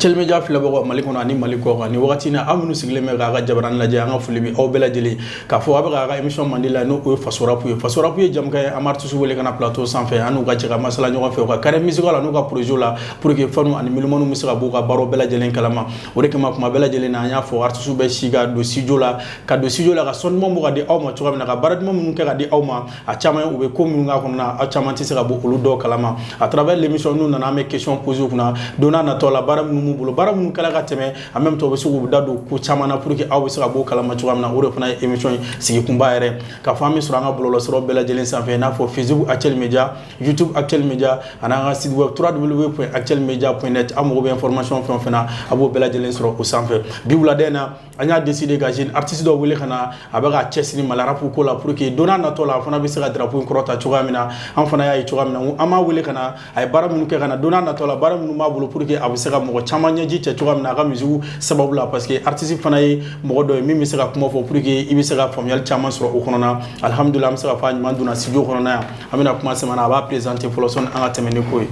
Actuel Media filɛbagaw Mali kɔnɔ ani Mali kɔ kan, ni wagati na, aw minnu sigilen bɛ k'a ka jabarani lajɛ, an ka foli bɛ aw bɛɛ lajɛlen k'a fɔ aw bɛ k'a ka émission mandi la, n'o ye Faso Rap ye. Faso Rap ye jamukan ye, an bɛ artiste wele ka na plateau sanfɛ, an n'u ka jɛ ka masala ɲɔgɔn fɛ u ka carrière musical la, n'u ka projet la, pour que fanu ani mélomanes bɛ se ka bɔ u ka baaraw bɛɛ lajɛlen kalama. O de kama, kuma bɛɛ lajɛlen na, an y'a fɔ, artiste bɛ si ka don studio la, ka don studio la ka son duman bɔ ka di aw ma cogoya min na, ka baara duman minnu kɛ ka di aw ma. A caman, u bɛ ko minnu k'a kɔnɔna, aw caman tɛ se ka bɔ olu dɔw kalama. À travers l'émission, n'u nana, an bɛ question poser u kunna don n'a natɔ la, baara minnu b'u bolo, baara minnu kɛla ka tɛmɛ. En même temps, u bɛ se k'u da don ko caman na pour que aw bɛ se ka bɔ o kalama cogoya min na. O de fana ye émission ye sigikunba yɛrɛ k'a fɔ an bɛ sɔrɔ an ka bɔlɔlɔsiraw bɛɛ lajɛlen sanfɛ, i n'a fɔ Facebook Actuel Media, YouTube Actuel Media, ani an ka site web www.actuelmedia.net. Aw mago bɛ information fɛn o fɛn na, a b'o bɛɛ lajɛlen sɔrɔ o sanfɛ. Bi wulada in na, an y'a décidé ka jeune artiste dɔ wele ka na. A bɛ ka cɛsiri Mali rap ko la pour que don n'a natɔ la, a fana bɛ se ka drapeau in kɔrɔta cogoya min na. An fana y'a ye cogoya min na, an b'a wele ka na, a ye baara minnu kɛ ka na, don n'a natɔ la, baara minnu b'a bolo pour que a bɛ se ka mɔgɔ caman ɲɛji cɛ cogoya min na a ka musique sababu la, parce que artiste fana ye mɔgɔ dɔ ye min bɛ se ka kuma fɔ pour que i bɛ se ka faamuyali caman sɔrɔ o kɔnɔna. Alihamudulila, an bɛ se ka fɔ a ɲuman donna studio kɔnɔna yan. An bɛna kuma sɛmɛ na, a b'a présenter fɔlɔ sɔnni an ka tɛmɛ ni ko ye.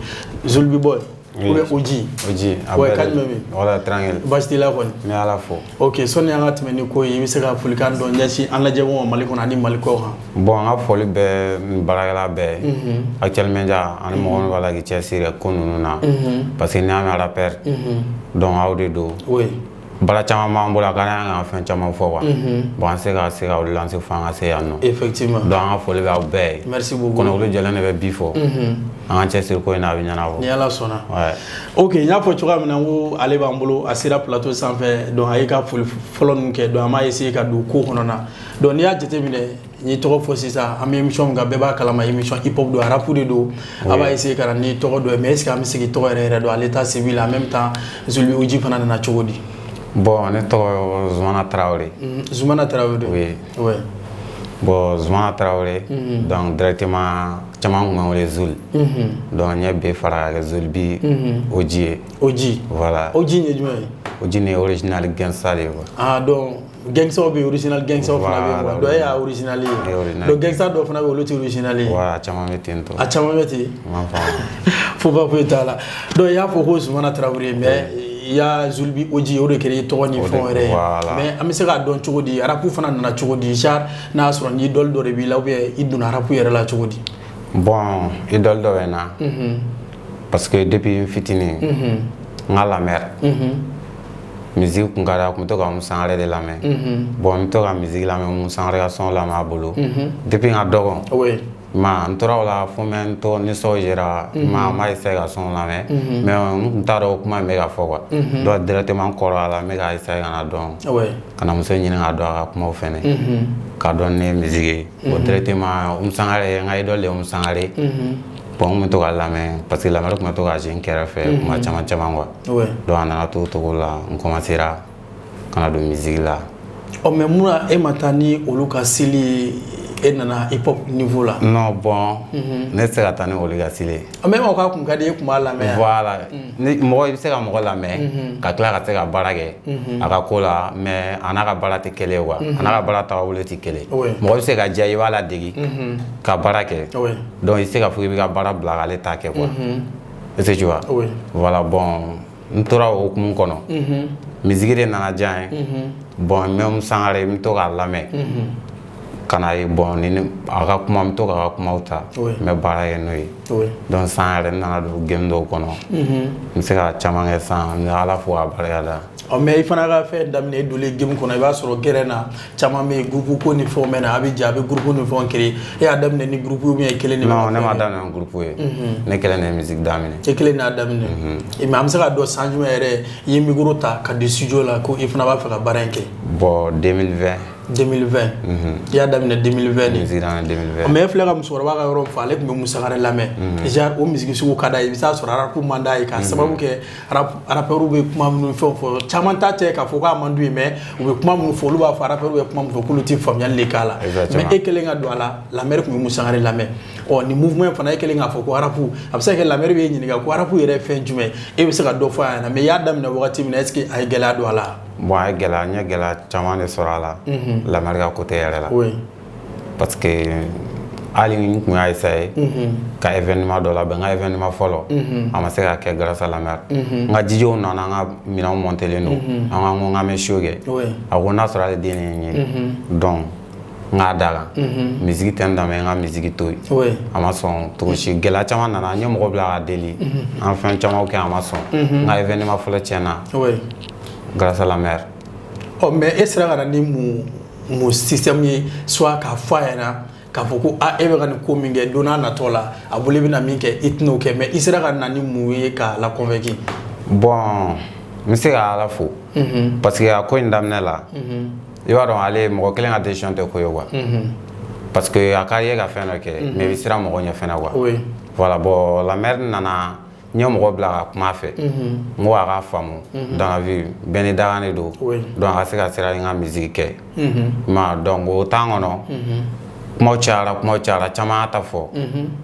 Zulbi Boy ou bien Oji. Oji, a Ouais, bɛɛ kan de. jumɛn bɛ yen? Voilà, tranquille. Baasi t'i la kɔni? N bɛ Ala fo. Ok, sɔnni an ka tɛmɛ ni ko ye, i bɛ se ka folikan dɔ ɲɛsin an lajɛbagaw ma Mali kɔnɔ ani Mali kɔ kan. Bon, an ka foli bɛ n baarakɛla bɛɛ ye. Actuel Media ani mɔgɔ min b'a la k'i cɛsiri ko ninnu na. Parce que n'i y'a mɛn rappeur, donc aw de don. Baara caman b'an bolo, a ka d'an ye ka fɛn caman fɔ quoi. Bon, an se ka se ka olu lancer fo an ka se yan nɔ. Donc an ka foli bɛ aw bɛɛ ye. Merci beaucoup. Kɔnɔkulu jɛlen de bɛ bi fɔ. An ka cɛsiri ko in na, a bɛ ɲɛnabɔ. Ni Ala sɔnna. Ouais. Ok, n y'a fɔ cogoya min na, n ko ale b'an bolo, a sera plateau sanfɛ. Donc a y'i ka foli fɔlɔ ninnu kɛ, donc an b'a essayer ka don ko kɔnɔ na. Donc n'i y'a jateminɛ, n y'i tɔgɔ fɔ sisan, an bɛ émission min kan, bɛɛ b'a kalama, émission hip hop don, rap de don. A b'a essayer ka na ni tɔgɔ dɔ ye, mais est ce que an bɛ se k'i tɔgɔ yɛrɛ yɛrɛ dɔn à l'état civil? En même temps, Zulbi Oji fana nana cogo di? Bon, ne tɔgɔ Zumana Traoré. Zumana Traoré. Oui. Bon, Zumana Traoré, donc directement, caman tun bɛ n wele Zul. Donc n ye B fara ka kɛ Zulbi Oji ye. Oji. Voilà. Oji ye jumɛn ye? Oji ni original gangsta de ye quoi. Ah, donc gangster bɛ yen, original gangster fana bɛ yen quoi. Voilà. Donc e y'a original ye. Ne ye original. Donc gangster dɔw fana bɛ yen, olu tɛ original ye. Voilà, caman bɛ ten tɔ. A caman bɛ ten. N m'a faamu. Fo ba foyi t'a la. Donc i y'a fɔ ko Zumana Traoré, mais i y'a Zulbi Oji, o de kɛra i tɔgɔ ni O de- fɛnw yɛrɛ ye. Voilà. Mais an bɛ se k'a dɔn cogo di, rap fana nana cogo di? Genre n'a y'a sɔrɔ ni idole dɔ de b'i la, ou bien i donna rap yɛrɛ la cogo di? Bon, idole dɔ bɛ n na. Parce que depuis n fitinin, n ka la mère, musique kun ka di a kun bɛ to ka Oumou Sangaré de lamɛn. Bon, n bɛ to ka musique lamɛn, Oumou Sangaré ka son lamɛn a bolo. Depuis n ka dɔgɔ, ma n tora o la fo n bɛ n to nisɔndiyara, ma n ma essayer ka son lamɛn, mais n kun t'a dɔn o kuma in bɛ ka fɔ quoi. Donc directement n kɔrɔla la, n bɛ ka essayer ka na dɔn, ka na muso ɲini ka dɔn a ka kumaw fɛnɛ, k'a dɔn ne ye musique ye. Bon, directement, Oumou Sangaré, n ka idole de ye Oumou Sangaré. Bon, n kun bɛ to ka lamɛn parce que lamɛnni kun bɛ to ka jouer n kɛrɛfɛ kuma caman caman quoi. Donc a nana to o cogo la, n commencera ka na don musique la. Ɔ, mais munna e ma taa ni olu ka style ye, e nana hip hop niveau la? Non, bon, ne tɛ se ka taa ni olu ka style ye. Mais e ma ko k'a kun ka di e kun b'a lamɛn yan? Voilà, ni mɔgɔ, i bɛ se ka mɔgɔ lamɛn ka tila ka se ka baara kɛ a ka ko la, mais a n'a ka baara tɛ kelen ye quoi, a n'a ka baara tagabolo tɛ kelen. Mɔgɔ bɛ se ka diya, i b'a ladege ka baara kɛ. Donc i tɛ se ka fɔ k'i bɛ ka baara bila k'ale ta kɛ quoi. Est-ce que tu vois? Oui. Voilà, bon, n tora o hukumu kɔnɔ, musique de nana diya n ye. Bon, même Sangare, n bɛ to k'a lamɛn ka na ye. Bon, ni a ka kuma, n bɛ to k'a ka kumaw ta, n bɛ baara kɛ n'o ye. Donc san yɛrɛ, n nana don game dɔw kɔnɔ, n bɛ se ka caman kɛ san, n bɛ Ala fo k'a barika da. Ɔ, mais i fana ka fɛn daminɛ, e donlen game kɔnɔ, i b'a sɔrɔ gɛrɛn na caman bɛ yen, groupe ko ni fɛnw bɛ na, a bɛ jɛ, a bɛ groupe ni fɛnw créer. E y'a daminɛ ni groupe ou bien i kelen de bɛ Non, ka ne fɛn ma kɛ? daminɛ ni groupe ye, ne kelen de ye musique daminɛ. E kelen de y'a daminɛ. Mais an bɛ se k'a dɔn san jumɛn yɛrɛ i ye micro ta ka don studio la ko i fana b'a fɛ ka baara in kɛ? Bon, 2020. 2020, i y'a daminɛ 2020 de? Musique daminɛ 2020. Mais e filɛ ka musokɔrɔba ka yɔrɔ min fɔ, ale tun bɛ Musangare lamɛn, genre o musique sugu ka d'a ye. I bɛ taa sɔrɔ rap man d'a ye k'a sababu kɛ rappeurs bɛ kuma minnu fɛn fɔ, caman t'a cɛ k'a fɔ k'a man d'u ye, mais u bɛ kuma minnu fɔ, olu b'a fɔ rappeurs bɛ kuma min fɔ k'olu tɛ faamuyali de k'a la. Mais e kɛlen ka don a la, la mère tun bɛ Musangare lamɛn. Ɔ, nin mouvement in fana, e kɛlen k'a fɔ ko rap, a bɛ se ka kɛ la mère b'e ɲininka ko rap yɛrɛ ye fɛn jumɛn ye, e bɛ se ka dɔ fɔ a ɲɛna. Mais i y'a daminɛ wagati min na, est ce que a ye gɛlɛya don a la? Bon, a ye gɛlɛya, n ye gɛlɛya caman de sɔrɔ a la, la mère ka côté yɛrɛ la. Parce que Hali n kun y'a essayer ka événement dɔ labɛn, n ka événement fɔlɔ, a ma se ka kɛ grâce à la mère. N ka DJw nana, an ka minɛnw montelen don, an ko k'an bɛ show kɛ. A ko n'a sɔrɔ ale den de ye n ye, donc n k'a da kan, musique tɛ n danbe, n ka musique to yen. A ma sɔn cogo si. Gɛlɛya caman nana, n ye mɔgɔ bila ka deli, an fɛn caman kɛ, a ma sɔn. N ka événement fɔlɔ tiɲɛna grâce à la mère. Ɔ, mais e sera ka na ni mun système ye, soit k'a fɔ a ɲɛna k'a fɔ ko a e bɛ ka nin ko min kɛ, don n'a natɔ la a bolo i bɛna min kɛ, i tɛn'o kɛ? Mais i sera ka na ni mun ye k'a la convaincre? Bon, n bɛ se ka Ala fo, parce que a ko in daminɛ la, i b'a dɔn, ale mɔgɔ kelen ka décision tɛ ko ye quoi, parce que a ka di ye ka fɛn dɔ kɛ, mais i bɛ siran mɔgɔ ɲɛ fɛnɛ quoi. Voilà, bon, la mère nana, n ye mɔgɔ bila ka kuma a fɛ, n ko a k'a faamu, dans la vie, bɛɛ ni dakan de don. Donc a ka se ka sira n ka musique kɛ i ma. Donc o temps kɔnɔ, kumaw cayara, kumaw cayara, caman y'a ta fɔ,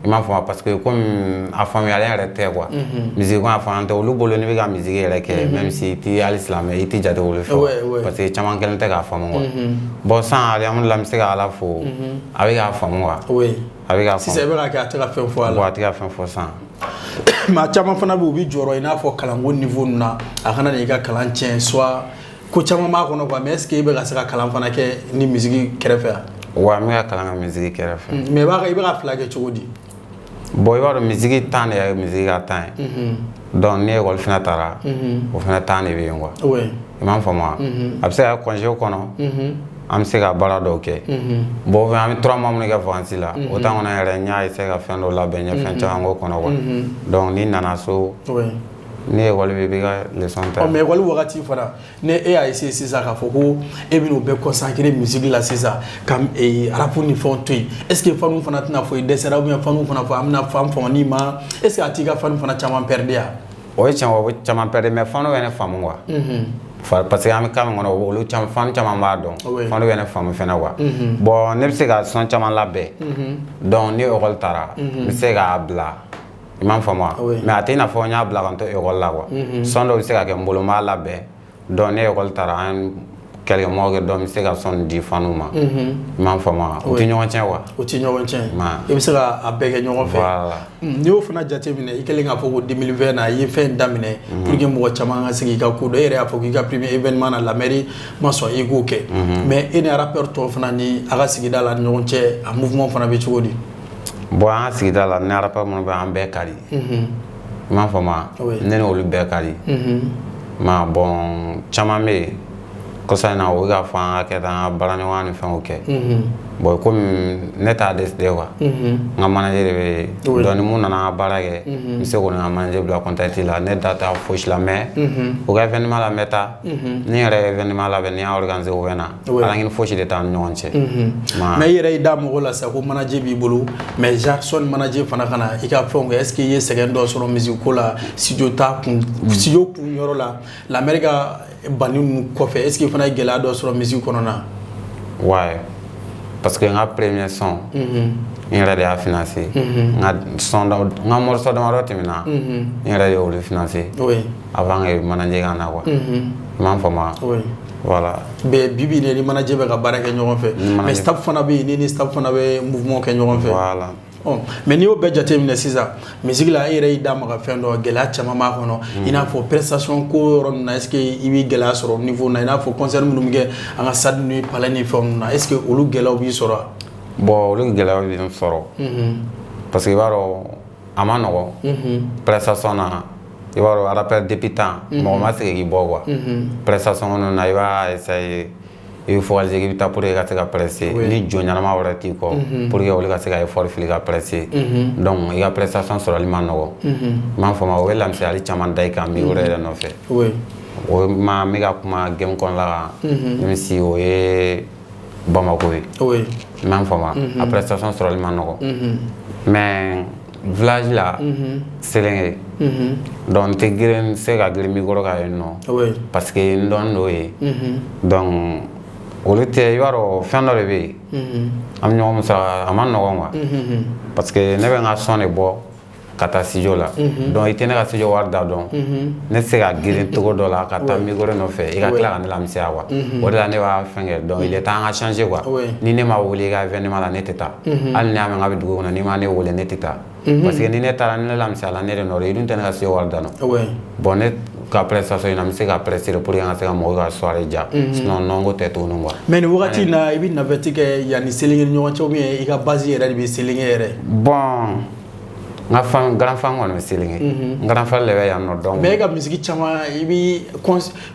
i m'a faamu, parce que komi a faamuyalen yɛrɛ tɛ quoi, musique ko a faamuya tɛ olu bolo. N'i bɛ ka musique yɛrɛ kɛ, même si i ti hali silamɛ, i ti jate olu fɛ, parce que caman kɛlen tɛ k'a faamu quoi. Bon, sisan, alihamudulila, n bɛ se ka Ala fo, a bɛ k'a faamu quoi. A bɛ k'a faamu. Sisan i bɛ ka kɛ, a tɛ ka fɛn fɔ a la. Bon, a tɛ ka fɛn fɔ sisan. Maa caman fana bɛ yen, u bɛ jɔrɔ i n'a fɔ kalanko niveau ninnu na, a kana na i ka kalan tiɲɛ, soit ko caman b'a kɔnɔ quoi. Mais est ce que i bɛ ka se ka kalan fana kɛ ni musique kɛrɛfɛ yan? Wa, n bɛ ka kalan kɛ musique kɛrɛfɛ. Mais i bɛ ka fila kɛ cogo di? Bon, i b'a dɔn, musique temps de ye musique ka temps ye. Donc ni école fana taara, o fana temps de bɛ yen quoi. I m'a faamu wa? A bɛ se ka kɛ congé kɔnɔ, an bɛ se ka baara dɔw kɛ. Bon, an bɛ 3 mois minnu kɛ vacances la, o temps kɔnɔ yɛrɛ, n y'a essayer ka fɛn dɔw labɛn, n ye fɛn caman k'o kɔnɔ quoi. Donc n'i nana so, ni école bɛ, i b'i ka leçon ta. Ɔ, mais école wagati fana, ni e y'a essayer sisan k'a fɔ ko e bɛn'o bɛɛ consacrer musique la sisan, ka rap ni fɛnw to yen, est ce que fanu fana tɛna fɔ i dɛsɛra, ou bien fanu fana fɔ an bɛna fan famani ma, est ce que a t'i ka fanu fana caman perdre ya? O ye tiɲɛ, o bɛ caman perdre, mais fanu bɛ ne faamu quoi. Parce que an bɛ cas min kɔnɔ, olu caman, fan caman b'a dɔn, fanu bɛ ne faamu fɛnɛ quoi. Bon, ne bɛ se ka son caman labɛn, donc ni école taara, n bɛ se k'a bila, i m'a faamu wa? Mais a tɛ i n'a fɔ n y'a bila ka n to école la quoi. Son dɔw bɛ se ka kɛ n bolo, n b'a labɛn, donc ni école taara, an quelques mois kɛ, donc n bɛ se ka son di fanu ma, i m'a faamu wa? U tɛ ɲɔgɔn tiɲɛ quoi. O tɛ ɲɔgɔn tiɲɛ, i bɛ se ka a bɛɛ kɛ ɲɔgɔn fɛ. Voilà. N'i y'o fana jateminɛ, i kɛlen k'a fɔ ko 2020 na i ye fɛn daminɛ pour que mɔgɔ caman ka se k'i ka ko dɔn, e yɛrɛ y'a fɔ k'i ka premier événement na, la mairie ma sɔn i k'o kɛ. Mais e ni rappeur tɔw fana ni a ka sigida la ni ɲɔgɔn cɛ, a mouvement fana bɛ cogo di? Bon, an ka sigida la, ni rappeur minnu bɛ, an bɛɛ ka di, i m'a faamu wa? Ne ni olu bɛɛ ka di ma. Bon, caman bɛ yen kɔsa in na, o bɛ k'a fɔ an ka kɛ tan, an ka baaraɲɔgɔnya ni fɛnw kɛ. Bon, komi ne t'a décider quoi, n ka manager de bɛ yen. Donc ni mun nana an ka baara kɛ, n bɛ se k'o ni n ka manager bila contact la. Ne da t'a fosi la, mais o ka événement la, n bɛ taa. Ni n yɛrɛ ye événement labɛn, ni n y'a organiser, o bɛ na. Alaɲini fosi de t'an ni ɲɔgɔn cɛ. Mais i yɛrɛ y'i da mɔgɔ la sisan ko manager b'i bolo, mais genre sɔnni manager fana ka na i ka fɛnw kɛ, est ce que i ye sɛgɛn dɔ sɔrɔ musique ko la, studio ta kun, studio kun yɔrɔ la, la mairie ka banni ninnu kɔfɛ, est ce que i fana ye gɛlɛya dɔ sɔrɔ musique kɔnɔna na? Ouais, parce que n ka premier son, n yɛrɛ de y'a financé. N ka son dɔ, n ka morceau damadɔ tɛmɛna, n yɛrɛ de y'olu financé avant que manager ka na quoi. I m'a faamu wa? Voilà. Mais bi bi in na, ni manager bɛ ka baara kɛ ɲɔgɔn fɛ, mais staff fana bɛ yen, ni staff fana bɛ mouvement kɛ ɲɔgɔn fɛ. Voilà. Ɔ, mais n'i y'o bɛɛ jateminɛ sisan musique la, e yɛrɛ y'i da maga fɛn dɔ, gɛlɛya caman b'a kɔnɔ, i n'a fɔ prestation ko yɔrɔ ninnu na, est ce que i bɛ gɛlɛya sɔrɔ niveau na, i n'a fɔ concert minnu bɛ kɛ an ka stade ni palais ni fɛnw ninnu na, est ce que olu gɛlɛyaw b'i sɔrɔ wa? Bon, olu gɛlɛyaw bɛ n sɔrɔ, parce que i b'a dɔn, a ma nɔgɔn prestation na. I b'a dɔn, rappeur débutant, mɔgɔ ma sigi k'i bɔ quoi. Prestation ninnu na, i b'a essayer, i bɛ focaliser k'i bɛ taa pour que i ka se ka prester, ni jɔn ɲɛnama wɛrɛ t'i kɔ pour que olu ka se ka effort fili ka prester, donc i ka prestation sɔrɔli ma nɔgɔn, i m'a faamu? O bɛ lamisɛnyali caman da i kan micro yɛrɛ nɔfɛ. O ma, n bɛ ka kuma game kɔnɔna kan, même si o ye Bamako ye, i m'a faamu? A prestation sɔrɔli ma nɔgɔn, mais village la, Sélingué, donc n tɛ girin, n tɛ se ka girin micro kan yen nɔ, parce que n dɔnnen d'o ye. Donc olu tɛ, i b'a dɔn, fɛn dɔ de bɛ yen, an bɛ ɲɔgɔn sɔrɔ, a ma nɔgɔn quoi, parce que ne bɛ n ka son de bɔ. Ka taa studio la, donc i tɛ ne ka studio wari da dɔn. Ne tɛ se ka girin togo dɔ la ka taa micro nɔfɛ, i ka tila ka ne lamisɛnya quoi. O de la ne b'a fɛn kɛ. Donc il est temps an ka changer quoi. Ni ne ma wele i ka événement la, ne tɛ taa. Hali ni y'a mɛn k'a bɛ dugu kɔnɔ, n'i ma ne wele, ne tɛ taa, parce que ni ne taara, ni ne lamisɛnyala, ne de nɔ don. I dun tɛ ne ka studio wari da dɔn. Bon, ne ka prestation in na, n bɛ se ka prester pour que an ka se ka mɔgɔw ka soirée diya, sinon non ko tɛ tuguni quoi. Mais nin wagati in na, i bɛ navette kɛ yanni Selenge ni ɲɔgɔn cɛ, ou bien i ka base yɛrɛ de bɛ Selenge yɛrɛ? Bon, n ka fan, grand fan kɔni bɛ Selenge, n grand frère de bɛ yan nɔ, donc. Mais e ka musique caman, i bi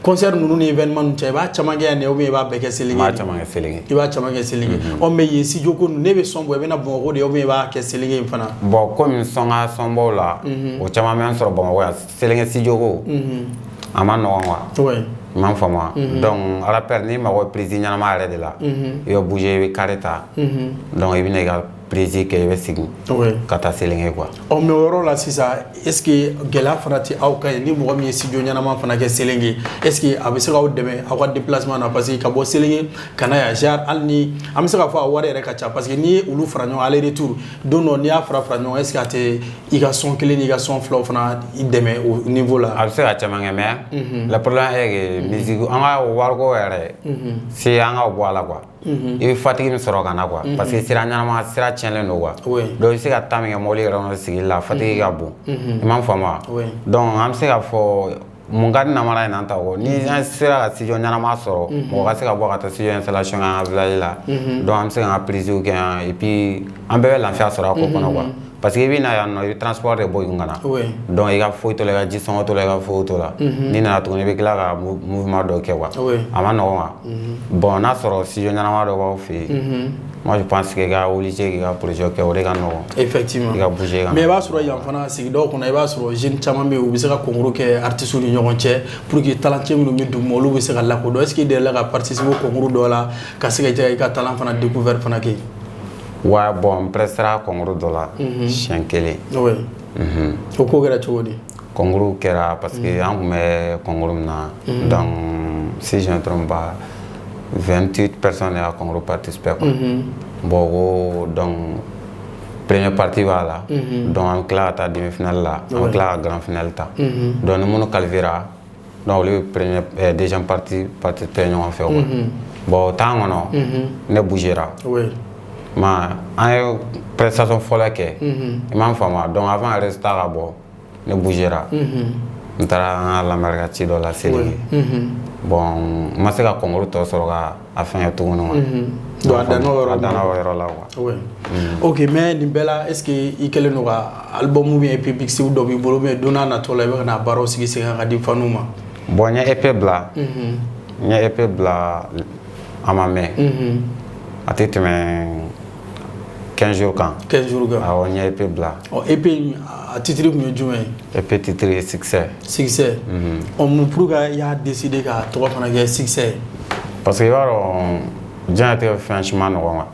concert ninnu ni événement ninnu cɛ, i b'a caman kɛ yan de, ou bien i b'a bɛɛ kɛ Selenge? N b'a caman kɛ Selenge. I b'a caman kɛ Selenge. Ɔ, mais yen studio ko ninnu, ne bɛ son bɔ, i bɛ na Bamakɔ de, ou bien i b'a kɛ Selenge in fana? Bon, komi son ka sɔnbaw la, o caman bɛ n sɔrɔ Bamakɔ yan. Selenge studio ko, a ma nɔgɔn quoi. I m'a faamu wa? Donc rappeur, n'i mago bɛ prise ɲɛnama yɛrɛ de la, i bɛ bouger, i bɛ carré ta, donc i bɛ na i ka prise kɛ, i bɛ segin ka taa Selenge quoi. Ɔ, mais o yɔrɔ la sisan, est ce que gɛlɛya fana tɛ aw kan yen? Ni mɔgɔ min ye studio ɲɛnama fana kɛ Selenge, est ce que a bɛ se k'aw dɛmɛ aw ka déplacement na? Parce que ka bɔ Selenge ka na yan, genre hali ni an bɛ se k'a fɔ a wari yɛrɛ ka ca, parce que n'i ye olu fara ɲɔgɔn aller retour don dɔ, n'i y'a fara fara ɲɔgɔn, est ce que a tɛ i ka son kelen n'i ka son filaw fana i dɛmɛ o niveau la? A bɛ se ka caman kɛ, mais le problème est que musique, an ka wariko yɛrɛ se, an ka bɔ a la quoi. I bɛ fatigue min sɔrɔ ka na quoi, parce que sira ɲɛnama, sira tiɲɛlen don quoi. Donc i bɛ se ka temps min kɛ mobili yɛrɛ kɔnɔ sigili la, fatigue ka bon, i m'a faamu wa? Donc an bɛ se k'a fɔ mun ka di namara in na ta kɔ, ni an sera ka studio ɲɛnama sɔrɔ, mɔgɔ ka se ka bɔ ka taa studio installation kɛ an ka village la, donc an bɛ se k'an ka prise kɛ yan, et puis an bɛɛ bɛ lafiya sɔrɔ a ko kɔnɔ quoi. Parce que i bɛ na yan nɔ, i bɛ transport de bɔ i kun ka na, donc i ka foyi t'o la, i ka ji sɔngɔ t'o la, i ka foyi t'o la. N'i nana tuguni, i bɛ tila ka mouvement dɔ kɛ quoi. A ma nɔgɔn quoi. Bon, n'a sɔrɔ studio ɲɛnama dɔ b'aw fɛ yen, moi je pense que i ka obligé k'i ka projet kɛ, o de ka nɔgɔn. Effectivement. I ka bouger ka na. Mais i b'a sɔrɔ yan fana, sigidaw kɔnɔ, i b'a sɔrɔ jeune caman bɛ yen, u bɛ se ka concours kɛ artistes ni ɲɔgɔn cɛ pour que talent minnu bɛ duguma, olu bɛ se ka lakodɔn. Est ce que i delila ka participer o concours dɔ la ka se ka i ka talent fana découvert fana kɛ? Ouais, bon, n prestera concours dɔ la siɲɛ kelen. O ko kɛra cogo di? Concours kɛra parce que an tun bɛ concours min na, donc si je ne me trompe pas, 28 personnes y'a concours participé quoi. Bon, ko donc première partie b'a la, donc an bɛ tila ka taa demi finale la, an bɛ tila ka grand finale ta. Donc ni minnu qualifiera, donc olu bɛ première deuxième partie participer ɲɔgɔn fɛ quoi. Bon, o temps kɔnɔ, ne bougera. Ma an ye prestation fɔlɔ kɛ, i m'a faamu wa? Donc avant résultat ka bɔ, ne bougera, n taara an ka lamɛri ka ci dɔ la Selenge. Bon, n ma se ka concours tɔ sɔrɔ ka a fɛn kɛ tuguni quoi. Donc a danna o yɔrɔ? A danna o yɔrɔ la quoi. Ok, mais nin bɛɛ la, est ce que i kɛlen don ka album ou bien EP mixtape dɔ b'i bolo, ou bien don n'a nataw la, i bɛ ka na baaraw sigi sen kan ka di faniw ma? Bon, n ye EP bila, n ye EP bila, a ma mɛn, a tɛ tɛmɛ 15 jours kan. 15 jours kan? Awɔ, n ye EP bila. Ɔ, EP in, a titre tun ye jumɛn ye? EP titre ye Succès. Succès. Ɔ, mun pourquoi i y'a décidé ka tɔgɔ fana kɛ Succès ye? Parce que i b'a dɔn, diɲɛlatigɛ fɛn si ma nɔgɔn quoi.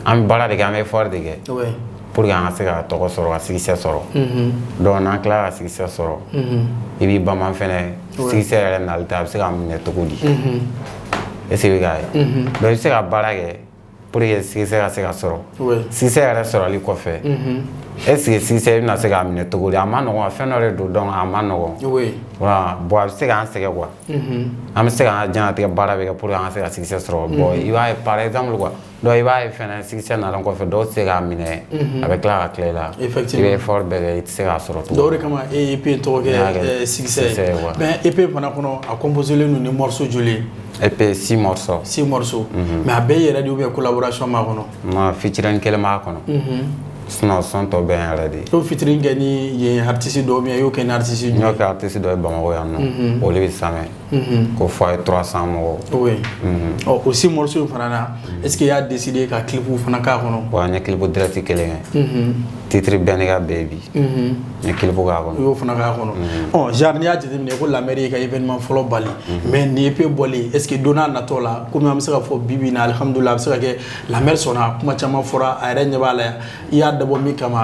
An bɛ baara de kɛ, an bɛ effort de kɛ pour que an ka se ka tɔgɔ sɔrɔ, ka succès sɔrɔ. Donc n'an tilala ka succès sɔrɔ, i b'i banban fɛnɛ succès yɛrɛ nali ta, a bɛ se ka minɛ cogo di? Est ce que i bɛ k'a ye? Donc i bɛ se ka baara kɛ pour que succès ka se ka sɔrɔ. Succès yɛrɛ sɔrɔli kɔfɛ, est ce que succès i bɛna se k'a minɛ cogo di? A ma nɔgɔn, fɛn dɔ de don, donc a ma nɔgɔn. Voilà. Bon, a bɛ se k'an sɛgɛn quoi. An bɛ se k'an ka diɲɛlatigɛ baara bɛɛ kɛ pour que an ka se ka succès sɔrɔ. Bon, i b'a ye par exemple quoi, donc i b'a ye fɛnɛ, succès nalen kɔfɛ, dɔw tɛ se k'a minɛ, a bɛ tila ka tila i la. I bɛ effort bɛɛ kɛ, i tɛ se k'a sɔrɔ Donc o de tuguni. Kama e ye EP in tɔgɔ N y'a kɛ kɛ Succès ye. Succès ye, ouais. Mais EP fana kɔnɔ, a composé len don ni morceau joli ye? EP, six morceaux. Six morceaux. Mais a bɛɛ yɛrɛ de, ou bien collaboration b'a kɔnɔ? Non, featuring kelen b'a kɔnɔ, sinon son tɔ bɛɛ n yɛrɛ de ye. I y'o featuring kɛ ni yen artiste dɔw, ou bien i y'o kɛ ni artiste N y'o jumɛn? kɛ artiste dɔ ye Bamakɔ yan nɔ, olu bɛ Samɛ ko fɔ a ye 300 mɔgɔw. Oui. Ɔ, o six morceaux in fana na, est ce que i y'a décidé ka clip fana k'a kɔnɔ? Wa n ye clip direct kelen kɛ, titre bɛɛ n'i ka baby, n ye clip k'a I kɔnɔ. Y'o fana k'a kɔnɔ. Ɔ, genre n'i y'a jateminɛ ko La Mer y'i ka événement fɔlɔ bali, mais nin EP bɔlen, est ce que don n'a natɔ la, komi an bɛ se k'a fɔ bi bi in na, alihamudulilayi, a bɛ se ka kɛ La Mer sɔnna, kuma caman fɔra, a yɛrɛ ɲɛ b'a la, i y'a dabɔ min kama,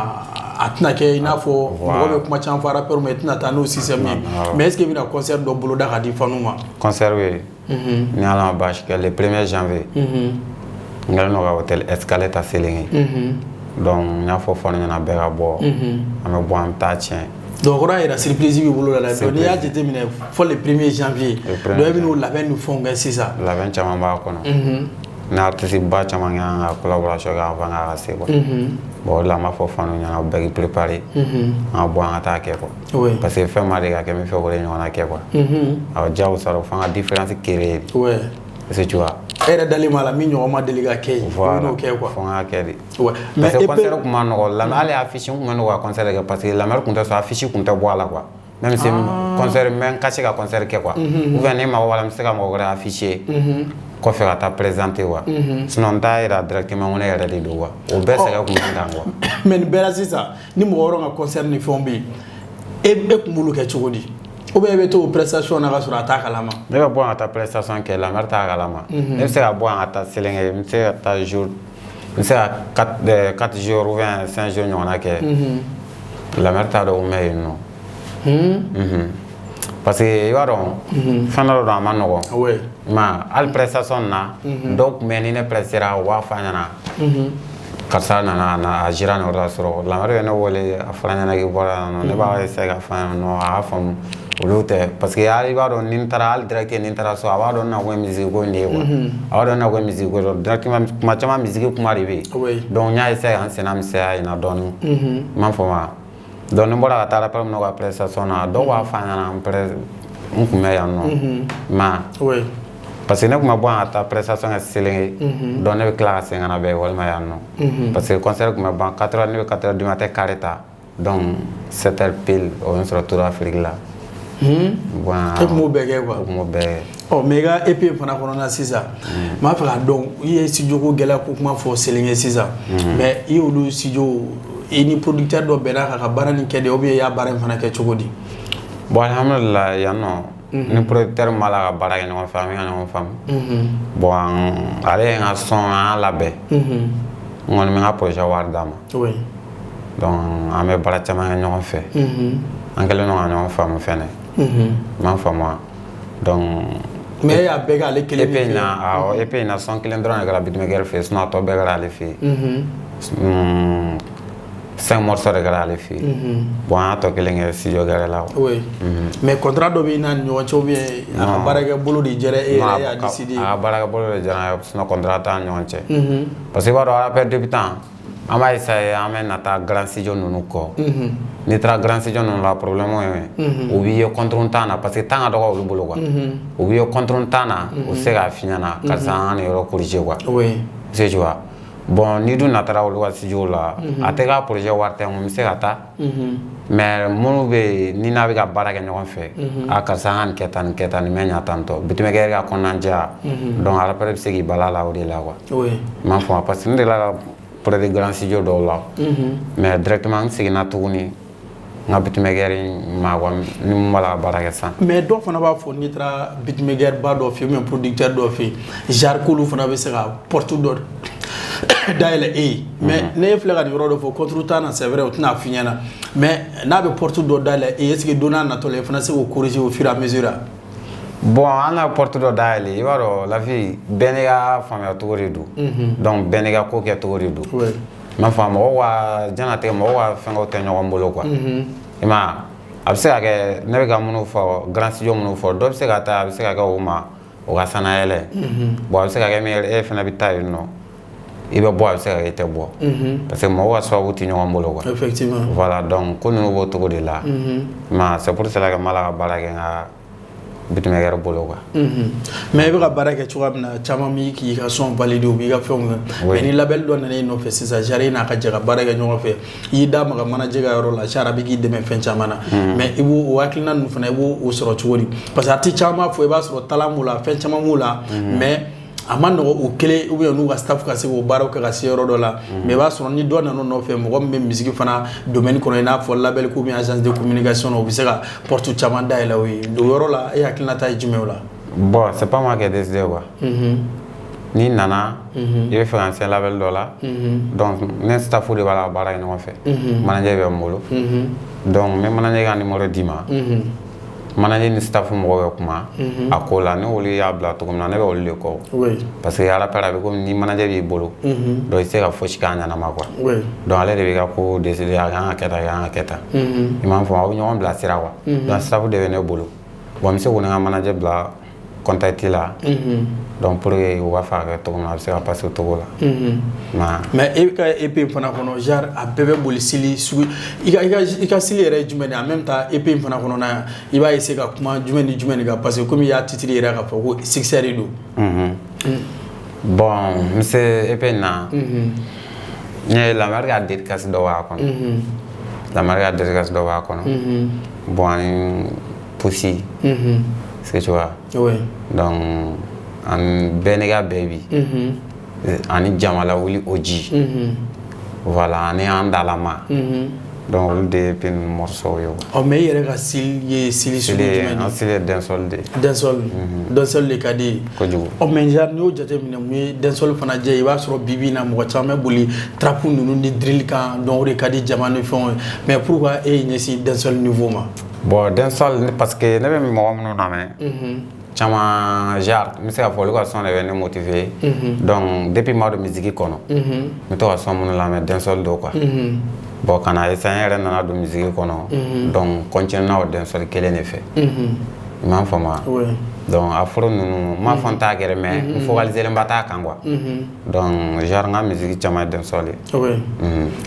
a tɛna kɛ i n'a fɔ mɔgɔ bɛ kuma caman fɔ rappeur ma, i tɛna taa n'o système ye. Mais est ce que i bɛna concert dɔ boloda ka di fanu ma? Concert bɛ yen, ni Ala ma baasi kɛ, le 1er janvier, n kɛlen don ka hôtel Escale ta Selenge. Donc n y'a fɔ fɔlɔ ɲɛna, bɛɛ ka bɔ, an bɛ bɔ, an bɛ taa tiɲɛ. Donc o kɔrɔ y'a yira surprise b'i bolo la dɛ. Donc n'i y'a jateminɛ fɔ le 1er janvier, donc e bɛ n'o labɛn ni fɛnw kɛ sisan. Labɛn caman b'a kɔnɔ, ni artiste ba caman kɛ an ka collaboration kɛ avant k'a ka se quoi. Bon, o de la an b'a fɔ fanu ɲɛna, bɛɛ k'i préparer, an ka bɔ, an ka taa kɛ quoi. Parce que fɛn ma deli ka kɛ min fɛ, o de ɲɔgɔnna kɛ quoi. Awɔ, diyagosa don, f'an ka différence créer de. Est-ce que tu vois? E yɛrɛ dalen b'a la min ɲɔgɔn ma deli ka kɛ yen, i bɛ n'o kɛ quoi. Fo n ka kɛ de. Mais parce que concert kun ma nɔgɔn la, hali affiche n kun bɛ nɔgɔ ka concert kɛ, parce que la mère kun tɛ sɔn, affiche kun tɛ bɔ a la quoi. Même si concert, n bɛ n cacher ka concert kɛ quoi. Ou bien ni mago b'a la, n bɛ se ka mɔgɔ wɛrɛ afficher kɔfɛ ka taa présenter quoi. Sinon n t'a yira directement ko ne yɛrɛ de don quoi. O bɛɛ sɛgɛn kun bɛ n kan quoi. Mais nin bɛɛ la sisan, ni mɔgɔ wɛrɛw ka concert ni fɛnw bɛ yen, e kun b'olu kɛ cogo di? Ou bien e bɛ t'o prestation na ka sɔrɔ a t'a kalama? Ne bɛ bɔ yan ka taa prestation kɛ, la mère t'a kalama. Ne bɛ se ka bɔ yan ka taa Selenge, n bɛ se ka taa jour, n bɛ se ka 4 jours ou bien 5 jours ɲɔgɔnna kɛ. La mère t'a dɔn ko n bɛ yen nɔ. Parce que i b'a dɔn, fɛn dɔ don, a ma nɔgɔn. Ma hali prestation na, dɔw tun bɛ ni ne prestera, u b'a fɔ a ɲɛna karisa nana na, a jira nin yɔrɔ la sɔrɔ. La mère ye ne wele, a fɔra n ɲɛna k'i bɔra yan nɔ. Ne b'a essayer ka fɔ a ɲɛna nɔ, a y'a faamu, olu tɛ. Parce que hali i b'a dɔn, ni n taara hali direct, ni n taara so, a b'a dɔn n na ko ye musique ko in de ye quoi. A b'a dɔn n na ko ye musique ko ye directement. Kuma caman musique kuma de bɛ yen. Donc n y'a essayer ka n senna misɛnya yen na dɔɔni, n m'a fɔ ma. Donc ni n bɔra ka taa rappeur minnu ka prestation na, dɔw b'a fɔ a ɲɛna n kun bɛ yan nɔ ma. Parce que ne kun bɛ bɔ yan ka taa prestation kɛ Selenge, donc ne bɛ tila ka segin ka na bɛn walima yan nɔ. Parce que concert kun bɛ ban 4 heures, ne bɛ 4 heures du matin carré ta, donc 7 heures pile o bɛ n sɔrɔ Tour Afrique la. Bon, e kun b'o bɛɛ kɛ quoi. O kun b'o bɛɛ kɛ. Ɔ, mais i ka EP fana kɔnɔna sisan, n b'a fɛ k'a dɔn, i ye studio ko gɛlɛya ko kuma fɔ Selenge sisan, mais i y'olu studio, i ni producteur dɔ bɛnna kan ka baara nin kɛ de, ou bien i y'a baara in fana kɛ cogo di? Bon, alhamdulilah, yan nɔ ni producteur min b'a la ka baara kɛ ɲɔgɔn fɛ, an bɛ ka ɲɔgɔn faamu. Bon, ale ye n ka son, an y'a labɛn, n kɔni bɛ n ka projet wari d'a ma. Donc an bɛ baara caman kɛ ɲɔgɔn fɛ, an kɛlen don ka ɲɔgɔn faamu fɛnɛ, i m'a faamu wa? Donc Mais e y'a bɛɛ kɛ ale kelen? EP in na, awɔ, EP in na, son kelen dɔrɔn de kɛra beatmaker fɛ yen, sinon a tɔ bɛɛ kɛra ale fɛ yen. Cinq morceaux de kɛra ale fɛ yen. Bon, an y'a tɔ kelen kɛ studio gɛrɛ la. Oui, mais contrat dɔ bɛ i n'a ni ɲɔgɔn cɛ, ou bien a ka baarakɛ bolo de jɛra e yɛrɛ y'a décidé? A ka baarakɛ bolo de jɛra n ye, sinon contrat t'an ni ɲɔgɔn cɛ. Parce que i b'a dɔn, rappeur débutant, an b'a essayer, an bɛ nata grand studio ninnu kɔ. N'i taara grand studio ninnu la, problème ye u b'i ye contretemps na, parce que temps ka dɔgɔ olu bolo quoi. U b'i ye contretemps na, u tɛ se k'a f'i ɲɛna karisa, an ka nin yɔrɔ corriger quoi. Est-ce que tu vois? Bon, n'i dun natara olu ka studio la, a tɛ k'a projet wari tɛ, n ko n bɛ se ka taa. Mais minnu bɛ yen ni n'a bɛ ka baara kɛ ɲɔgɔn fɛ, a karisa, an ka nin kɛ tan, nin kɛ tan, nin bɛ ɲa tan tɔ, beatmaker ka kɔnɔnajɛya, donc rappeur bɛ se k'i bala la o de la quoi. I m'a faamu? Parce que n delila ka produit grand studio dɔw la, mais directement n seginna tuguni n ka beatmaker ma quoi, ni mun b'a la ka baara kɛ sisan. Mais dɔw fana b'a fɔ n'i taara beatmaker ba dɔ fɛ yen ou bien producteur dɔ fɛ yen, genre k'olu fana bɛ se ka porte dɔ dayɛlɛ e ye. Mais ne filɛ ka nin yɔrɔ dɔ fɔ, contretemps na, c'est vrai, o tɛna f'i ɲɛna, mais n'a bɛ porte dɔ dayɛlɛ e ye, est ce que don n'a natɔ la i fana se k'o corriger au fur et à mesure? Bon, an ka porte dɔ dayɛlɛ, i b'a dɔn, la vie, bɛɛ n'i ka faamuya cogo de don. Donc bɛɛ n'i ka ko kɛ cogo de don. I m'a faamu, mɔgɔw ka diɲɛlatigɛ, mɔgɔw ka fɛngɛw tɛ ɲɔgɔn bolo quoi. I m'a ye, a bɛ se ka kɛ ne bɛ ka minnu fɔ, grand studio minnu fɔ, dɔ bɛ se ka taa, a bɛ se ka kɛ o ma o ka sanayɛlɛ. Bon, a bɛ se ka kɛ min e fana bɛ taa yen nɔ, i bɛ bɔ, a bɛ se ka kɛ i tɛ bɔ. Parce que mɔgɔw ka sababu tɛ ɲɔgɔn bolo quoi. Voilà, donc ko ninnu b'o cogo de la. I m'a ye, c'est pour cela que n b'a la ka baara kɛ n ka beatmaker bolo quoi. Mais i bɛ ka baara kɛ cogoya min na, caman b'i k'i ka son valider, u b'i ka fɛnw kɛ. Mais ni label dɔ nana i nɔfɛ sisan, genre i n'a ka jɛ ka baara kɛ ɲɔgɔn fɛ, i y'i da maga manager ka yɔrɔ la, genre a bɛ k'i dɛmɛ fɛn caman na. Mais i b'o o hakilina ninnu fana, i b'o o sɔrɔ cogo di? Parce que a ti caman b'a fɔ, i b'a sɔrɔ talent b'u la, fɛn caman b'u la, mais a ma nɔgɔ o kelen ou bien n'u ka staff ka se k'o baaraw kɛ ka se yɔrɔ dɔ la. Mais i b'a sɔrɔ ni dɔ nana nɔfɛ, mɔgɔ min bɛ musique fana domaine kɔnɔ, i n'a fɔ label ko ou bien agence de communication, o bɛ se ka porte caman dayɛlɛ o ye. O yɔrɔ la, e hakilina ta ye jumɛn o la? Bon, c'est pas moi qui ai décidé quoi. N'i nana, i bɛ fɛ ka n se label dɔ la, donc ne staff de b'a la ka baara kɛ ɲɔgɔn fɛ. Manager bɛ n bolo. Donc n bɛ manager ka numéro d'i ma. Manager ni staff mɔgɔw bɛ kuma a ko la, ni olu y'a bila cogo min na, ne bɛ olu de kɔ. Parce que rappeur, a bɛ komi ni manager b'i bolo, donc i tɛ se ka fosi k'a ɲɛnama quoi. Donc ale de b'i ka ko décider, a kan ka kɛ tan, a kan ka kɛ tan. I m'a faamu, aw bɛ ɲɔgɔn bilasira quoi. Donc staff de bɛ ne bolo. Bon, n bɛ se k'u ni n ka manager bila contact la. Donc pour que u b'a fɛ a kɛ cogo min na, a bɛ se ka passer o cogo la. Mais e ka EP fana kɔnɔ, genre a bɛɛ bɛ boli style sugu, i ka style yɛrɛ ye jumɛn de ye? En même temps, EP in fana kɔnɔna, i b'a essayer ka kuma jumɛn ni jumɛn de kan? Parce que komi i y'a titre yɛrɛ k'a fɔ ko succès de don. Bon, n bɛ se EP in na, n ye La Mère ka dédicace dɔ b'a kɔnɔ. La Mère ka dédicace dɔ b'a kɔnɔ. Bon, ani Pussy. Est-ce que tu vois? Oui. Donc ani bɛɛ n'i ka bɛɛ bi. Ani jama lawuli o ji. Voilà, ani an dalama. Donc olu de ye EP ninnu morceau ye quoi. Ɔ, mais i yɛrɛ ka style ye style sugu jumɛn de ye? Style ye dancehall de ye. Dancehall, dancehall de ka di ye. Kojugu. Ɔ, mais genre n'i y'o jateminɛ, mun ye dancehall fana diya? I b'a sɔrɔ bi bi in na, mɔgɔ caman bɛ boli trap ninnu ni drill kan, donc o de ka di jama ni fɛnw ye. Mais pourquoi e y'i ɲɛsin dancehall niveau ma? Bon, dancehall, parce que ne bɛ mɔgɔ minnu lamɛn caman, genre n bɛ se k'a fɔ olu ka son de bɛ ne motiver. Donc depuis ma don musique kɔnɔ, n bɛ to ka son minnu lamɛn, dancehall don quoi. Bon, ka na essayer, n yɛrɛ nana don musique kɔnɔ, donc continuer na o dancehall kelen de fɛ. I m'a faamu wa? Donc afro ninnu, n m'a fɔ n t'a kɛ dɛ, mais n focaliser ba t'a kan quoi. Donc genre n ka musique caman ye dancehall ye.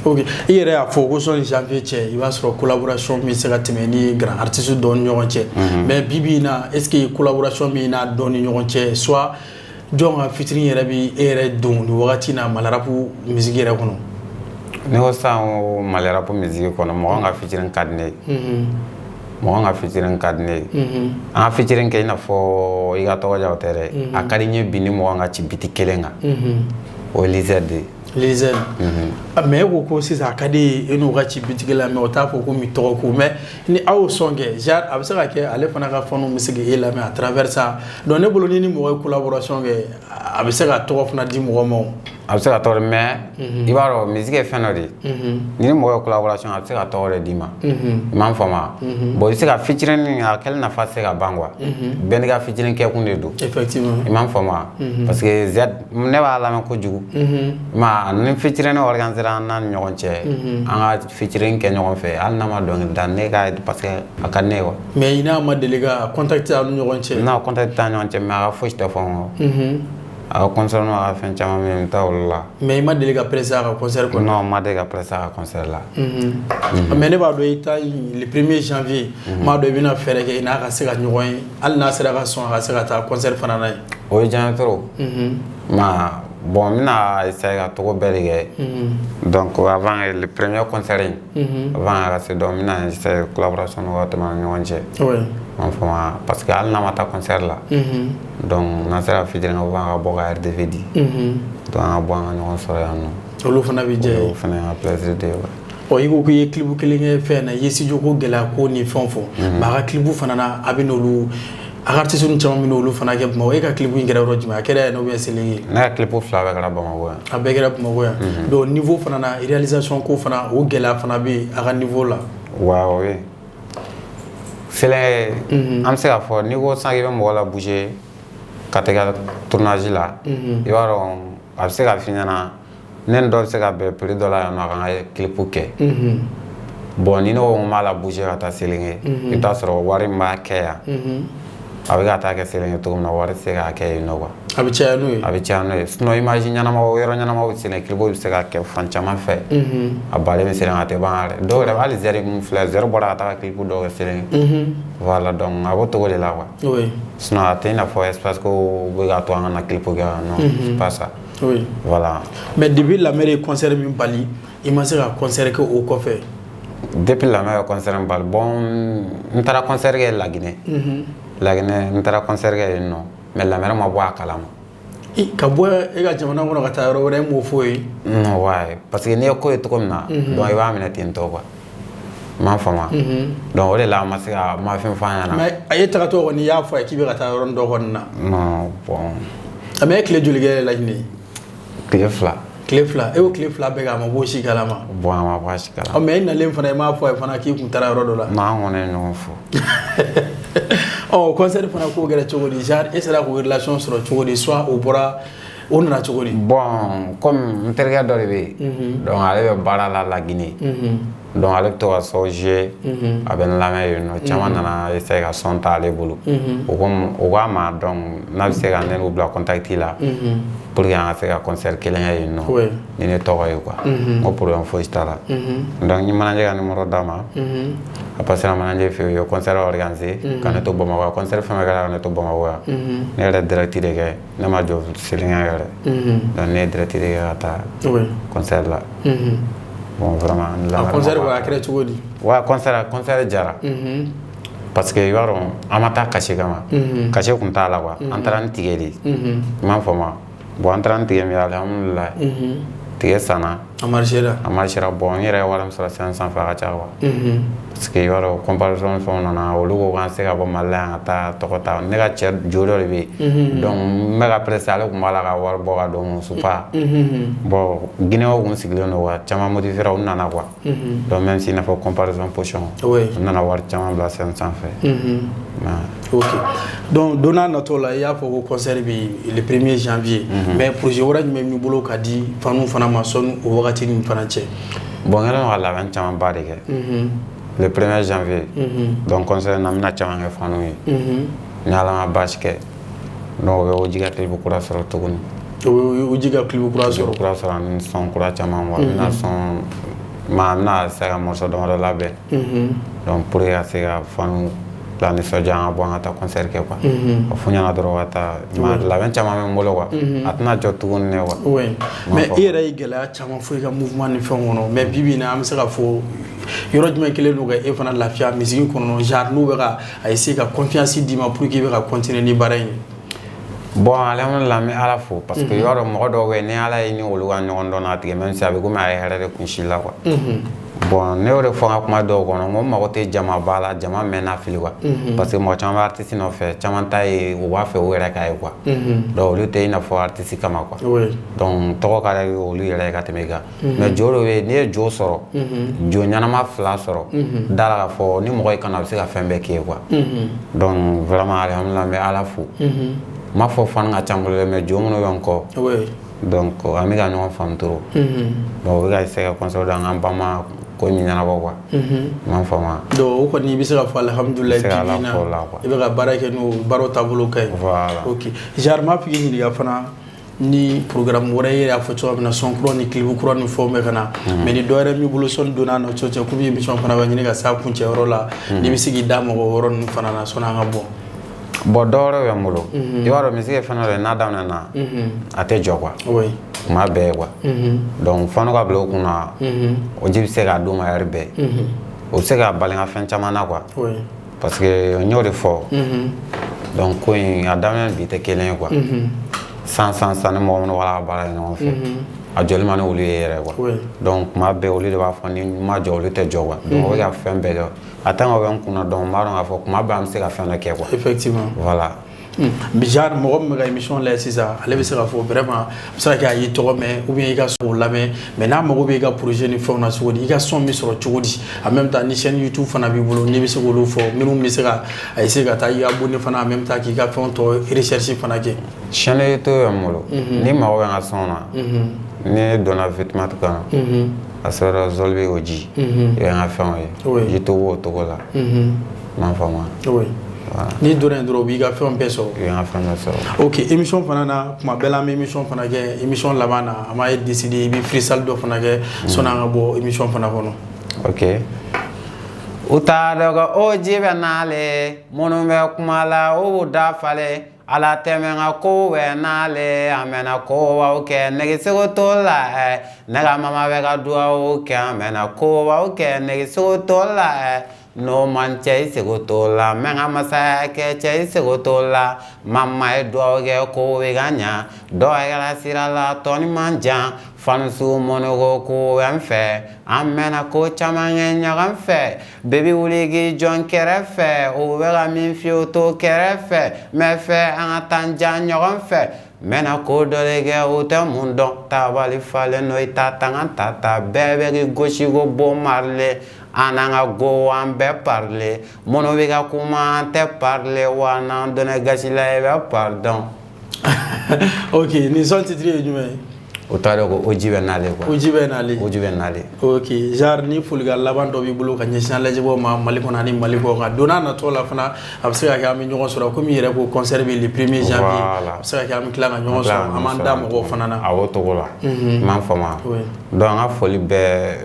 Ok, i yɛrɛ y'a fɔ ko sɔnni janvier cɛ, i b'a sɔrɔ collaboration bɛ se ka tɛmɛ ni grand artiste dɔw ni ɲɔgɔn cɛ. Mais bi bi in na, est ce que collaboration min n'a dɔw ni ɲɔgɔn cɛ, soit jɔn ka featuring yɛrɛ bɛ e yɛrɛ don nin wagati in na Mali rap musique yɛrɛ kɔnɔ? Ne ko sisan ko Mali rap musique kɔnɔ, mɔgɔ ka featuring ka di ne ye. Mɔgɔ ka featuring ka di ne ye. An ka featuring kɛ i n'a fɔ i ka tɔgɔ diya, o tɛ dɛ. A ka di n ye bi ni mɔgɔ ka ci beat kelen kan. O ye Lil Z de ye. Lil Z. Mais e ko sisan a ka di e n'o ka ci beat la, mais o t'a fɔ ko mi tɔgɔ ko. Mais ni aw y'o son kɛ, genre a bɛ se ka kɛ ale fana ka fans bɛ se k'e lamɛn à travers ça. Donc ne bolo, ni mɔgɔ ye collaboration kɛ, a bɛ se ka tɔgɔ fana di mɔgɔ ma o. A bɛ se ka tɔgɔ, mais i b'a dɔn musique ye fɛn dɔ de ye. Ni mɔgɔ ye collaboration, a bɛ se ka tɔgɔ de d'i ma. I m'a faamu wa? Bon, i bɛ se ka featuring, a kɛli nafa tɛ se ka ban quoi. Bɛɛ n'i ka featuring kɛkun de don. Effectivement. I m'a faamu wa? Parce que Z, ne b'a lamɛn kojugu. I m'a ye, ni featuring organisé an n'a ni ɲɔgɔn cɛ, an ka featuring kɛ ɲɔgɔn fɛ, hali n'a ma dɔnkili da, ne ka, parce que a ka di ne ye quoi. Mais i n'a ma deli ka contact aw ni ɲɔgɔn cɛ? N'a contact t'an ɲɔgɔn cɛ, mais a ka fosi tɛ fɔ n kɔ. A ka concert n'a ka fɛn caman bɛ yen, n bɛ taa olu la. Mais i ma deli ka presser a ka concert kɔnɔ? Non, n ma deli ka presser a ka concert la. Mais ne b'a dɔn i ta le 1er janvier, n b'a dɔn i bɛna fɛɛrɛ kɛ i n'a ka se ka ɲɔgɔn ye, hali n'a sera ka sɔn a ka se ka taa concert fana na yen. O ye diya n ye trop. Ma bon, n bɛna essayer ka togo bɛɛ de kɛ. Donc avant le premier concert in, avant a ka se, donc n bɛna essayer collaboration dɔ ka tɛmɛ an ni ɲɔgɔn cɛ. I m'a faamu wa? Parce que hali n'a ma taa concert la, donc n'an sera ka featuring kɛ, an ka bɔ ka RDV di. Donc an ka bɔ, an ka ɲɔgɔn sɔrɔ yan nɔ. Olu fana bɛ diya ye. O fana ye n ka plaisir de ye quoi. Ɔ, i ko k'i ye clip kelen kɛ fɛn na, i ye studio ko gɛlɛya ko ni fɛnw fɔ. Mais a ka clip fana na, a bɛ n'olu a ka artiste caman bɛ n'olu fana kɛ Bamakɔ. E ka clip in kɛra yɔrɔ jumɛn? A kɛra yan ou bien Selenge? Ne ka clip fila bɛɛ kɛra Bamakɔ yan. A bɛɛ kɛra Bamakɔ yan. Donc niveau fana na, réalisation ko fana, o gɛlɛya fana bɛ yen a ka niveau la. Wa o ye Selenge, an bɛ se k'a fɔ n'i ko sisan k'i bɛ mɔgɔ la bouger ka taa i ka tournage la, i b'a dɔn a bɛ se ka f'i ɲɛna, ne ni dɔ bɛ se ka bɛn prix dɔ la yan nɔ, a ka n ka clip kɛ. Bon, ni ne ko n b'a la bouger ka taa Selenge, i bɛ taa sɔrɔ wari min b'a kɛ yan, a bɛ ka taa kɛ Selenge cogo min na, wari tɛ se k'a kɛ yen nɔ quoi. A bɛ caya n'o ye. A bɛ caya n'o ye. Sinon image ɲɛnama, yɔrɔ ɲɛnamaw Selenge, clip bɛ se ka kɛ fan caman fɛ. A balen bɛ Selenge, a tɛ ban yɛrɛ. Dɔw yɛrɛ hali Zɛri mun filɛ, Zɛri bɔra ka taa ka clip dɔw kɛ Selenge. Voilà, donc a b'o cogo de la quoi. Sinon a tɛ i n'a fɔ espace ko bɛ ka to an ka na clip kɛ yan, non, c'est pas ça. Voilà. Mais depuis La Mère ye concert min bali, i ma se ka concert kɛ o kɔfɛ? Depuis La Mère ye concert min bali, bon, n taara concert kɛ Laginɛ. Laginɛ, n taara concert kɛ yen nɔ, mais La Mère ma bɔ a kalama. Ka bɔ e ka jamana kɔnɔ ka taa yɔrɔ wɛrɛ, e m'o fɔ ye? Non, ouais, parce que n'i ye ko ye cogo min na, donc i b'a minɛ ten tɔ quoi. I m'a faamu wa? Donc o de la, a ma se ka ma fɛn fɔ an ɲɛna. Mais a ye tagatɔ kɔni, i y'a fɔ a ye k'i bɛ ka taa yɔrɔnin dɔ kɔni na? Non, bon. Mais e tile joli kɛ Laginɛ? Tile 2. Tile 2, e y'o tile 2 bɛɛ kɛ, a ma bɔ si kalama? Bon, a ma bɔ a si kalama. Ɔ, mais e nalen fana, i m'a fɔ a ye fana k'i kun taara yɔrɔ dɔ la? Non, an kɔni ye ɲɔgɔn fo. Ɔ, concert fana ko kɛra cogo di? Genre e sera k'o relation sɔrɔ cogo di, soit o bɔra, o nana cogo di? Bon, comme n terikɛ dɔ de bɛ yen, donc ale bɛ baara la La Guinée, donc ale bɛ to ka son jouer, a bɛ n lamɛn yen nɔ. Caman nana essayer ka son ta ale bolo. O ko o k'a ma, donc n'a bɛ se ka ne n'u bila contact la pour que an ka se ka concert kelen kɛ yen nɔ ni ne tɔgɔ ye quoi. N ko problème foyi t'a la. Donc n ye manager ka numéro d'a ma. A passera manager fɛ yen, u ye concert organiser ka ne to Bamakɔ yan. Concert fɛn fɛn kɛra ka ne to Bamakɔ yan, ne yɛrɛ direct de kɛ, ne ma jɔ Seliŋɛ yɛrɛ. Donc ne ye direct de kɛ ka taa concert la. Bon, vraiment. A concert kɔni, a kɛra cogo di? Ouais, concert jara. Parce que i b'a dɔn, an ma taa cachet kama. Cachet kun t'a la quoi. An taara ni ticket de ye. I m'a faamu? Bon, an taara ni ticket min ye, alhamdulilayi. Ticket sanna. A marchera. A marchera. Bon, n yɛrɛ ye wari min sɔrɔ scène sanfɛ, a ka ca quoi. Parce que i b'a dɔn, comparaison ni fɛnw nana, olu ko k'an se ka bɔ Mali la yan ka taa tɔgɔ ta. Ne ka cɛ jo dɔ de bɛ yen. Donc n bɛ ka pressé, ale tun b'a la ka wari bɔ ka don supa. Bon, Guinéenw kun sigilen don quoi, caman motivé u nana quoi. Donc même si i n'a fɔ comparaison position. U nana wari caman bila scène sanfɛ. Ok, donc don n'a nataw la, i y'a fɔ ko concert bɛ le 1er janvier, mais projet wɛrɛ jumɛn b'i bolo ka di fanu fana ma sɔnni o wagati nin fana cɛ? Bon, n kɛlen don ka labɛn camanba de kɛ. Le 1er janvier. Donc concert na, n bɛna caman kɛ fanu ye. Ni Ala ma baasi kɛ. Donc o bɛ OG ka clip kura sɔrɔ tuguni. O OG ka clip kura sɔrɔ. Clip kura sɔrɔ ani son kura caman quoi. N bɛna son ma, n bɛna se ka morceau damadɔ labɛn. Donc pour que ka se ka fanu la nisɔndiya, an ka bɔ an ka taa concert kɛ quoi. A f'u ɲɛna dɔrɔn ka taa. Ma labɛn caman bɛ n bolo quoi. A tɛna jɔ tuguni ne quoi. Oui, mais i yɛrɛ ye gɛlɛya caman fɔ i ka mouvement ni fɛnw kɔnɔ, mais bi bi in na, an bɛ se ka fɔ yɔrɔ jumɛn kelen don ka e fana lafiya musique kɔnɔ, genre n'u bɛ ka a essayer ka confiance d'i ma pour que i bɛ ka continuer ni baara in ye? Bon, alhamdulilah, n bɛ Ala fo parce que i b'a dɔn, mɔgɔ dɔw bɛ yen, ni Ala ye ni olu ka ɲɔgɔn dɔn a tigɛ, même si a bɛ komi a ye hɛrɛ de kun la quoi. Bon, ne y'o de fɔ n ka kuma dɔw kɔnɔ, n ko n mago tɛ jama ba la, jama mɛnna fili quoi. Parce que mɔgɔ caman bɛ artiste nɔfɛ, caman ta ye u b'a fɛ u yɛrɛ ka ye quoi. Donc olu tɛ i n'a fɔ artiste kama quoi. Donc tɔgɔ ka di olu yɛrɛ ye ka tɛmɛ i kan. Mais jo dɔ bɛ yen, n'i ye jo sɔrɔ, jo ɲɛnama fila sɔrɔ, da la k'a fɔ ni mɔgɔ y'i kanu, a bɛ se ka fɛn bɛɛ k'i ye quoi. Donc vraiment, alhamdulilah, n bɛ Ala fo. N m'a fɔ fan ka ca n bolo dɛ, mais jo minnu bɛ n kɔ. Donc an bɛ ka ɲɔgɔn faamu trop. Donc u bɛ ka essayer ka conseil d'an k'an ba ma ko in ɲɛnabɔ quoi. I m'a faamu wa? Donc o kɔni, i bɛ se ka fɔ alhamdulilayi, Se bi ka bi Ala in na fo o la quoi. I bɛ ka baara kɛ n'o baaraw taabolo ka ɲi. Voilà. Ok, genre n b'a fɔ k'i ɲininka fana ni programme wɛrɛ ye, y'a fɔ cogoya min na, son kura ni clip kura ni fɛnw bɛ ka na, mais ni dɔ wɛrɛ b'i bolo sɔnni donna n'a cɛ, komi émission fana bɛ ɲini ka s'a kuncɛ yɔrɔ la, n'i bɛ se k'i da mɔgɔ yɔrɔ ninnu fana na sɔnni an ka bɔ. Bon, dɔ wɛrɛ bɛ n bolo. I b'a dɔn, musique ye fɛn dɔ de ye, n'a daminɛna, a tɛ jɔ quoi. Kuma bɛɛ quoi. Donc fɔ ka bila o kunna, o ji bɛ se k'a d'u ma heure bɛɛ. O bɛ se k'a bali n ka fɛn caman na quoi. Parce que n y'o de fɔ. Donc ko in a daminɛ bi tɛ kelen ye quoi. San san san, ni mɔgɔ minnu b'a la ka baara kɛ ɲɔgɔn fɛ, a jɔli ma ni olu ye yɛrɛ quoi. Donc kuma bɛɛ olu de b'a fɔ ni n ma jɔ, olu tɛ jɔ quoi. Donc o bɛ ka fɛn bɛɛ kɛ. A tant que o bɛ n kunna, donc n b'a dɔn k'a fɔ kuma bɛɛ an bɛ se ka fɛn dɔ kɛ quoi. Voilà. Genre mɔgɔ min bɛ ka émission lajɛ sisan, ale bɛ se k'a fɔ vraiment, a bɛ se ka kɛ a y'i tɔgɔ mɛn ou bien i ka son lamɛn, mais n'a mago bɛ i ka projet ni fɛnw na cogo di, i ka son bɛ sɔrɔ cogo di? En même temps, ni chaîne YouTube fana b'i bolo, n'i bɛ se k'olu fɔ, minnu bɛ se ka a essayer ka taa i abonné fana, en même temps k'i ka fɛnw tɔ recherche fana kɛ. Chaîne YouTube bɛ n bolo. Ni mago bɛ n ka son na, ni donna Vidmate kɔnɔ, a sɛbɛnna Zolbi OG, i bɛ n ka fɛnw ye. YouTube b'o cogo la. I m'a faamu wa? Oui. N'i donna yen dɔrɔn, u b'i ka fɛnw bɛɛ sɔrɔ. I bɛ n ka fɛn bɛɛ sɔrɔ. Ok, émission fana na, kuma bɛɛ la an bɛ émission fana kɛ, émission laban na, an b'a décider i bɛ freestyle dɔ fana kɛ sɔnni an ka bɔ émission fana kɔnɔ. Ok. U t'a dɔn ko OG bɛ n'ale, minnu bɛ kuma la, o b'u da falen. Ala tɛmɛ n ka kow bɛ n'ale, an bɛna kobaw kɛ, nɛgɛsego t'o la ɛ. Ne ka mama bɛ ka duwawu kɛ, an bɛna kobaw kɛ, nɛgɛsego t'o la ɛ. N'o man cɛ, i sego t'o la, n bɛ n ka masaya kɛ cɛ, i sego t'o la. Mama ye duwawu kɛ, ko bɛ ka ɲa, dɔw kɛra sira la, tɔni man jan. Fanusu mɔnɔgɔ ko bɛ n fɛ, an mɛnna ko caman kɛ ɲɔgɔn fɛ. Bɛɛ wuli k'i jɔ n kɛrɛfɛ, o bɛ ka min f'i ye, o t'o kɛrɛfɛ. N bɛ fɛ an ka taa n ja ɲɔgɔn fɛ. N bɛna ko dɔ de kɛ, o tɛ mun dɔn. Tabali falen don, i ta ta n ka ta ta, bɛɛ bɛ k'i gosi ko Bob Marley. An n'an ka go, an bɛɛ parler. Minnu bɛ ka kuma, an tɛ parler wa. N'an donna gasi la, i bɛ pardon. Ok, nin son titre ye jumɛn ye? O t'a dɔn ko oji bɛ nalen quoi. Oji bɛ nalen. Oji bɛ nalen. Ok, genre ni folikan laban dɔ b'i bolo ka ɲɛsin an lajɛbaaw ma Mali kɔnɔ ani Mali kɔ kan, don n'a natɔ la fana, a bɛ se ka kɛ an bɛ ɲɔgɔn sɔrɔ, komi i yɛrɛ ko concert bɛ le 1er janvier. Voilà. A bɛ se ka kɛ an bɛ tila ka ɲɔgɔn sɔrɔ, an b'an da mɔgɔw fana na. A o togo la, n m'a faamu. Donc an ka foli bɛɛ,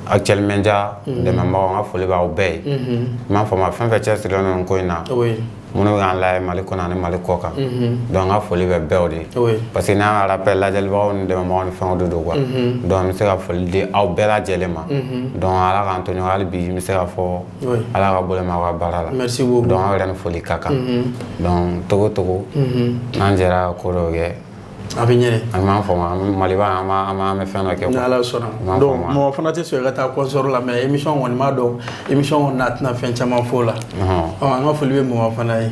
Actuel Media dɛmɛbagaw, an ka foli b'aw bɛɛ ye, n m'a faamu. Fɛn fɛn cɛsirilen don nin ko in na, minnu bɛ k'an layɛ Mali kɔnɔ ani Mali kɔ kan, donc an ka foli bɛ bɛɛ o de ye, parce que n'an ka rappel lajɛlibagaw ni dɛmɛbagaw ni fɛnw de don quoi. Donc n bɛ se ka foli di aw bɛɛ lajɛlen ma. Donc Ala k'an to ɲɔgɔn, hali bi n bɛ se ka fɔ Ala ka bolo mɛn aw ka baara la. Merci beaucoup. Donc aw yɛrɛ ni foli ka kan. Donc togo togo, n'an jɛra ka ko dɔw kɛ, A bɛ ɲɛ. An b'an faamu, Maliba, an bɛ fɛn dɔ kɛ Ni quoi. Ala sɔnna. N b'a Donc faamu. mɔgɔ fana tɛ sɔn i ka taa concert la, mais émission kɔni m'a dɔn, émission kɔni na, a tɛna fɛn caman fɔ o la. Ɔ, an ka foli bɛ mɔgɔ fana ye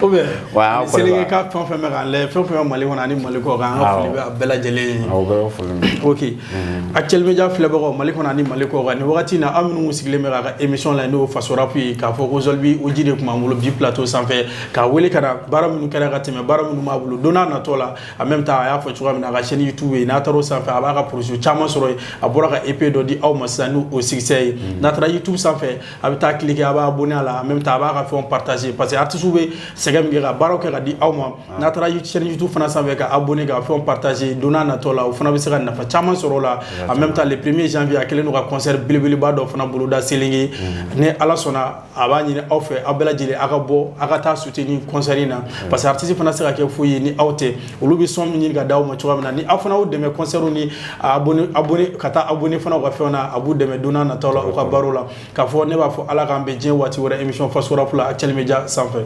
ou bien Ouais, an ka foli Seleke b'a- ka fɛn o fɛn bɛ k'an lajɛ, fɛn o fɛn bɛ Mali kɔnɔ ani Mali kɔ kan, an ka foli bɛ a bɛɛ lajɛlen ye. Aw bɛɛ ka foli bɛ. Ok, Actuel Media filɛbagaw Mali kɔnɔ ani Mali kɔ kan, nin wagati in na, aw minnu sigilen bɛ k'a ka émission la, n'o ye Faso Rap ye, k'a fɔ ko Zolbi Oji de tun b'an bolo bi plateau sanfɛ, k'a wele ka na baara minnu kɛra ka tɛmɛ, baara minnu b'a bolo don n'a natɔ la. En même temps, a y'a fɔ cogoya min na, a ka chaîne YouTube ye, n'a taara o sanfɛ, a b'a ka projet caman sɔrɔ yen. A bɔra ka EP dɔ di aw ma sisan, n'o o succès ye. N'a taara YouTube sanfɛ, a bɛ taa cliquer, a b'a abonné a la. En même temps, a b'a ka fɛnw partager, parce que artistes bɛ sɛgɛn min kɛ ka baaraw kɛ ka di aw ma. N'a taara chaîne YouTube fana sanfɛ ka abonné, ka fɛnw partager, don n'a natɔ la, o fana bɛ se ka nafa caman sɔrɔ o la. En même temps, le 1er janvier, a kɛlen don ka concert belebeleba dɔ fana boloda Selenge. Ni Ala sɔnna, a b'a ɲini aw fɛ, aw bɛɛ lajɛlen aw ka bɔ, aw ka taa soutenir concert in na, parce que artiste fana se ka kɛ foyi ye ni aw tɛ. Olu bɛ son min ɲini ka d'aw ma cogoya min na, ni aw fana y'u dɛmɛ concert ni abonné, abonné ka taa abonné fana u ka fɛnw na, a b'u dɛmɛ don n'a nataw la u ka baaraw la. K'a fɔ ne b'a fɔ, Ala k'an bɛn diɲɛ waati wɛrɛ, émission Faso Rap la, Actuel Media sanfɛ.